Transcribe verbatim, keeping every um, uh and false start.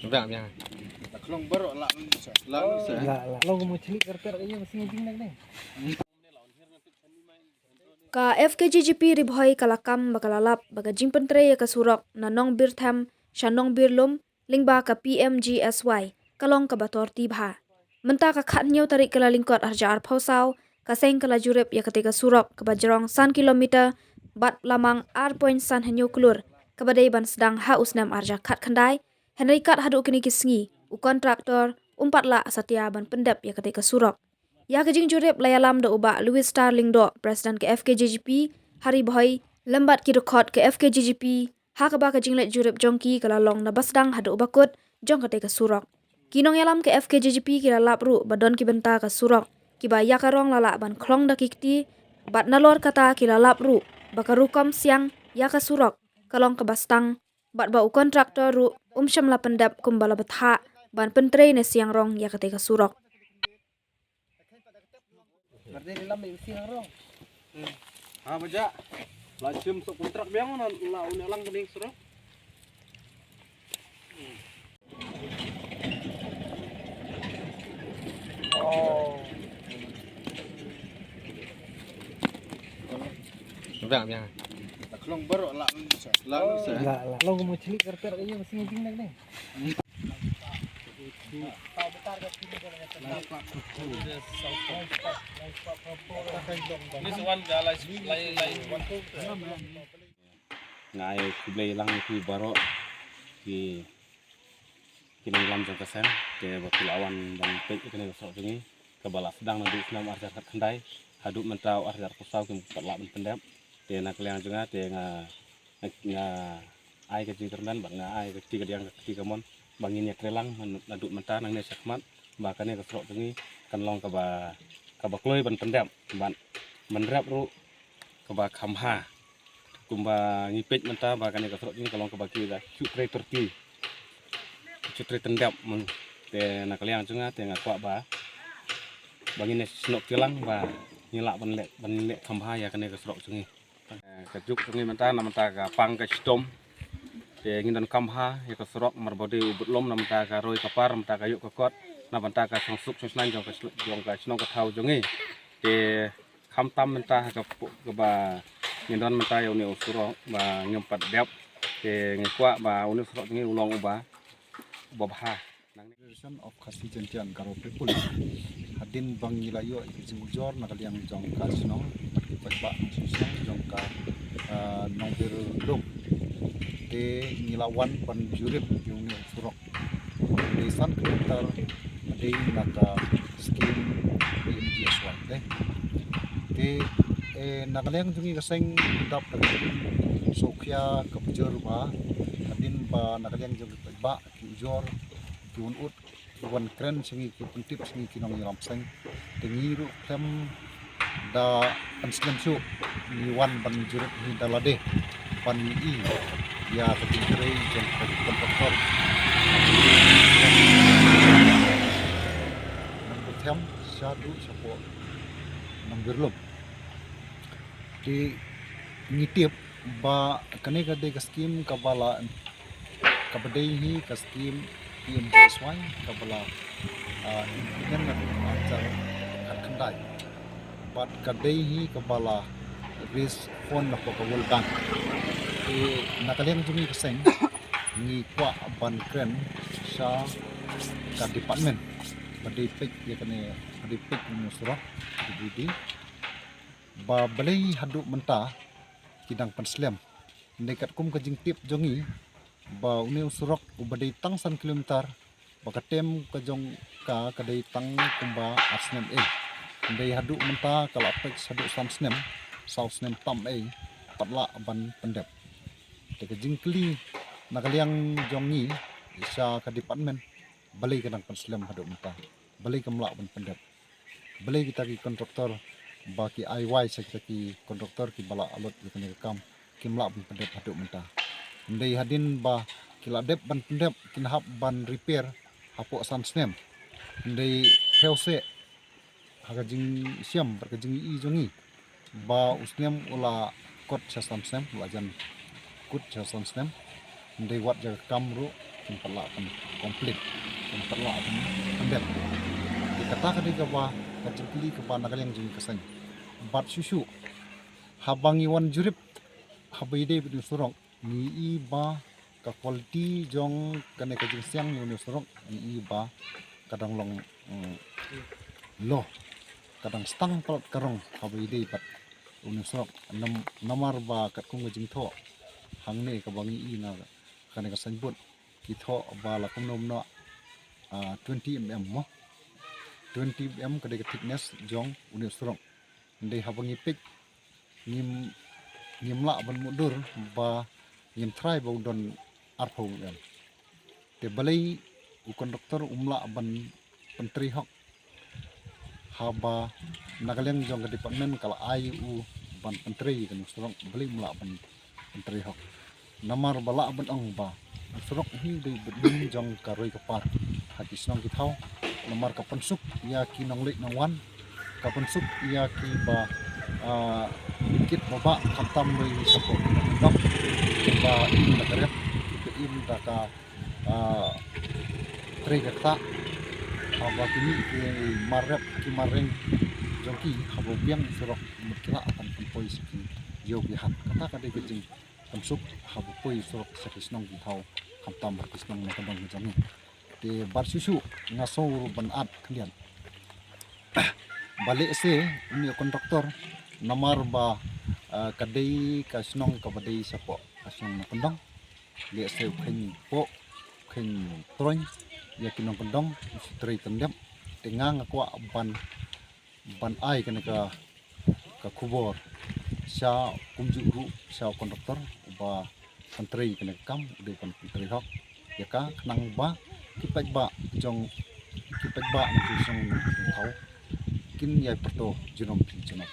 Biang, biang. La khlong baroh la lun sa. La lun sa. La, la, long mo chili kerter ayo masing jing nak ni. Ka F K G G P Ri Bhoi ka la kam ba ka la lap ba ka jingpyntrei ïa ka surok na Nongbirthem sha Nongbirlum lyngba ka P M G S Y ka long kaba tor ti bha. Mynta ka khathynñiew tarik Kyllalyngkot arhajar arphew saw, ka seng ka la jurip ïa katei ka surok kaba jrong san kilometer bad la mang ar point san hynñiew klur, kaba dei ban sdang ha u snem arhajar khatkhyndai, hynrei kat haduh kine ki sngi u kontraktor um pat lah satia ban pyndep ïa katei ka surok. Ïa ka jingjurip la ïalam da u Bah Louis Star Lyngdoh, President ka F K G G P ha Ri Bhoi, lem bad ki dkhot ka F K G G P, ha kaba ka jingleit jurip jong ki ka la long na ba sdang haduh ba kut jong katei ka surok. Ki nongïalam ka F K G G P ki la lap ruh ba don ki bynta ka surok kiba ïa ka rong la lah ban khlong da ki kti, bad nalor kata ki la lap ruh ba ka rukom siang ïa ka surok ka long kaba stang, bad ba u kontraktor ruh um shym la pyndep kumba la bthah ban pyntrei ne siang rong ïa katei ka surok. Ha ba ja la shim sok kontrak biang na la un lang kane surok. Biang, biang. La khlong baroh la lun sa. La lun sa. La, la, long mo chili kerter ayo masing jing nak ni. Nga ai khublei lang ïa phi baroh ki, ki nongïalam jong ka seng, te ba phi la wan ban peit ïa kane ka surok jong ngi kaba la sdang naduh snem arhajar khatkhyndai haduh mynta arhajar arphew saw kim pat lah ban pyndep. Te na ka liang jong nga te nga, nga, nga ai ka jingkyrmen bad nga ai ka kti kadiang ka kti kamon ba ngin ïatreilang naduh mynta nangne shakhmat ba kane ka surok jong ngi kan long kaba, kaba kloi ban pyndep bad ban rep ruh kaba kham bha. Kumba ngi peit mynta ba kane ka surok jong ngi ka long kaba ki da shu trei tyrti, shu trei tyndep. Te na ka liang jong nga te nga kwah ba, ba ngin ïa snoh kilang ba ngin lah ban leh, ban leh kham bha ïa kane ka surok jong ngi. Eh, ka juk jong ngi mynta na mynta ka pang ka shitom. Te ngin don kham bha ïa ka surok namar ba dei u bud lum na mynta ka roi ka par, na mynta ka ïuh ka kot, na mynta ka shongsuk shongsnaiñ jong ka shl-, jong ka shnong ka thaw jong ngi. Te khamtam mynta ha ka pu-, kaba ngin don mynta ïa une u surok ba ngim pat dep. Te ngi kwah ba une u surok jong ngi u long uba, uba bha. Federation of Khasi Jaintia and Garo People. Hadien ba ngi la ïoh ïa ka jingujor na ka liang jong ka shnong bad ki paidbah nongshong shnong jong ka, ah, Nongbirlum, te ngi la wan ban jurip ïa une u surok. Dei san kilometer, dei na ka skim P M G S Y te. Te, eh, na ka liang jong ngi ka seng dap da ka jingsohkhia kaba jur bha, hadien ba na ka liang jong ki paidbah ki ujor, ki wan ud, ki wan kren sha ngi, ki pyntip sha ngi ki nongïalam seng. Te ngi ruh khlem da pynslem shuh, ngi wan ban jurip hi da lade ban ïohi ïa ka jingtrei jong ka kontraktor. Nongbirthem shaduh shapoh Nongbirlum. Te ngi tip ba kane ka dei ka skim kaba la, kaba dei hi ka skim P M G S Y kaba la, ah, implement naduh arhajar khatkhyndai. Bad ka dei hi kaba la raise fund na ka World Bank. Te na ka liang jong ngi ka seng ngi kwah ban kren sha ka department ba dei peit ïa kane, ba dei peit ïa une u surok, D P W D, ba balei haduh mynta ki dang pynslem. Hynrei katkum ka jingtip jong ngi ba une u surok uba dei tang san kilometer, ba ka term ka jong ka ka dei tang kumba ar snem ei. Hynrei haduh mynta ka la peit haduh san snem, saw snem tam ei, pat lah ban pyndep. Te ka jingkylli na ka liang jong ngi sha ka department, balei ka dang pynslem haduh mynta, balei kam lah ban pyndep. Balei kita ki kontraktor ba ki ai wai sha kita ki kontraktor kiba la lut ïa kane ka kam kim lah ban pyndep haduh mynta. Hynrei hadien ba ki la dep ban pyndep kin hap ban repair hapoh san snem. Hynrei phew seh ha ka jingshem bad ka jingïohi jong ngi ba u snem u la kut sha san snem, u la jan kut sha san snem. Hynrei wat ïa ka kam ruh Kin pat lah ban complete, kin pat lah ban pyndep. Te kata ka dei kaba ka jingkylli kaba na ka liang jong ka seng. Bad shuh shuh haba ngi wan jurip haba ïadei bad une u surok, ngi i ba ka quality jong kane ka jingsiang ïa une u surok, ngi i ba ka dang long, mm, low, ka dang stang palat ka rong haba ïadei bad une u surok. Nam-, namar ba katkum ka jingthoh hangne kaba ngi i na kane ka signboard, ki thoh ba la kumno kumno, ah, twenty mm mo. Twenty mm ka dei ka thickness jong une u surok. Hynrei haba ngi peit, ngim, ngim lah ban mutdur ba ngim tharai ba u don arphew mm. Te balei u contractor um lah ban pyntrei hok, haba na ka liang jong ka department ka la ai u ban pyntrei ïa kane u surok, balei um lah ban pyntrei hok? Namar ba lah ban ong ba u surok hi u dei bad jong ka roi ka par ha ki shnong ki thaw. Namar ka pynsuk ïa ki nongleit nongwan, ka pynsuk ïa kiba, ah, kit ba bah, khamtam ba ïa ki shapoh ki nongkyndong, kiba im da ka rep, kiba im da ka, ah, trei ka ktah. Haba kine ki mar rep ki mar reng jong ki, haba biang surok mut ki lah ban pynpoi sha ki ïew ki hat. Kata ka dei ka jingpynsuk haba poi surok sha ki shnong ki thaw, khamtam ha ki shnong nongkyndong ki jong ngi. Te bad shuh shuh nga sngew ruh ban add khyndiat ba lehse une u contractor, namar ba, ah, ka dei ka shnong kaba dei shapoh ka shnong nongkyndong, lehse u kheiñ poh, u kheiñ troiñ ïa ki nongkyndong, u shu trei tyndep. Te nga nga kwah ban, ban ai kane ka, ka khubor sha kumjuh ruh sha u contractor uba pyntrei kane ka kam, u dei ban pyntrei hok ïa ka, khnang ba ki paidbah jong, ki paidbah na ki shnong ki thaw kin ïai pyrto junom junom.